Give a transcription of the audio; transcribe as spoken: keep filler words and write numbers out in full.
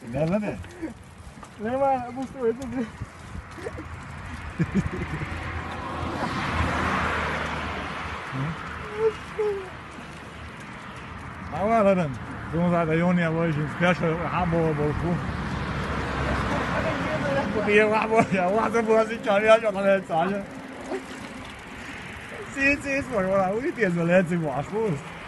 Nella ne? Ne ma, gusto, gusto. Ma guarda, non so, da Ioni a voi ci piace a bo bo ku. Io va bo, io va bo si ciò, io ho la mezza. Sì, sì, sì, ora, ora ti è sbagliato, ma scusa.